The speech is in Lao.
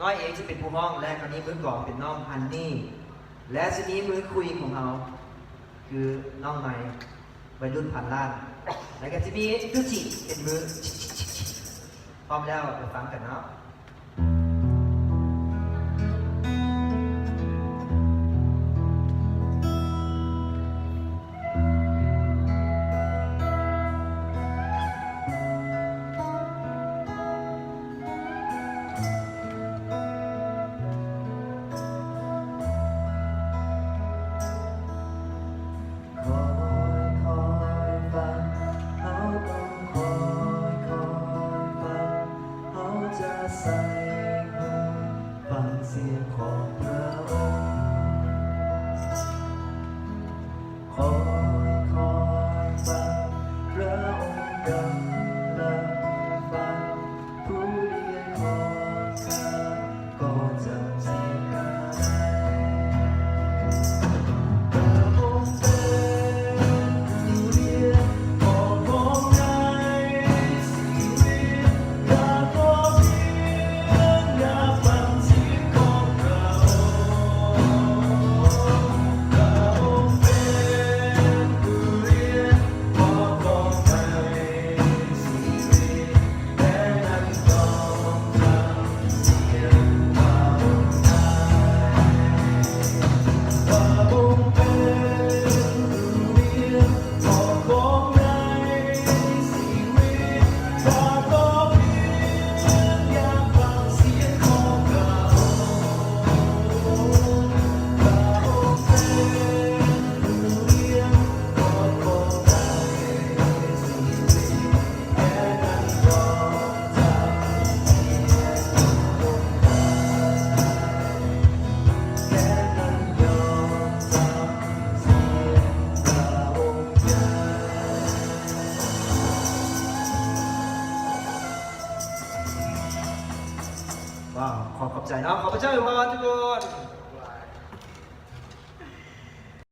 ນ້ອຍເອງຈະເປັນຜູ້ຮ້ອງ ແລະ ກໍມີມືກອງເປັນນ້ອງຮັນນີ ແລະ ຈະມີມືຄຸຍຂອງເຮົາ ຄືນ້ອງໃໝ່ ໄວລຸ້ນພັນລ້ານ ແລະ ກໍຈະມີດູຈິເປັນມື ພ້ອມແລ້ວໄປຟັງກັນເນາະ. ຄ່ອຍໆຟັງ ເຮົາຕ້ອງຄ່ອຍໆຟັງ ເຮົາຈະໃສ່ຫູຟັງສຽງຂອງພະອົງ. ຄ່ອຍໆຟັງ ພະອົງກຳລັງຟັງ ຜູ້ລຽນຂອງຂ້າກໍຈຳສຽງຂ້າໄດ້. ພະອົງເປັນຜູ້ລຽນຂອງໃນຊີວິດ ຢາກຂໍພຽງຢາກຟັງສຽງຂອງພະອົງ. ພະອົງເປັນຜູ້ລຽນຂອງໃນຊີວິດ ແຕ່ນັ້ນຕ້ອງຈຳສຽງພະອົງໄດ້. ພະອົງເປັນຜູ້ລຽນຂອງໃນຊີວິດ ຢາກຂໍພຽງຢາກຟັງສຽງຂອງພະອົງ. ພະອົງເປັນຜູ້ລຽນຂອງໃນຊີວິດ ວ້າວ ຂໍຂອບໃຈເນາະ ຂໍພະເຈົ້າອວຍພອນທຸກຄົນ.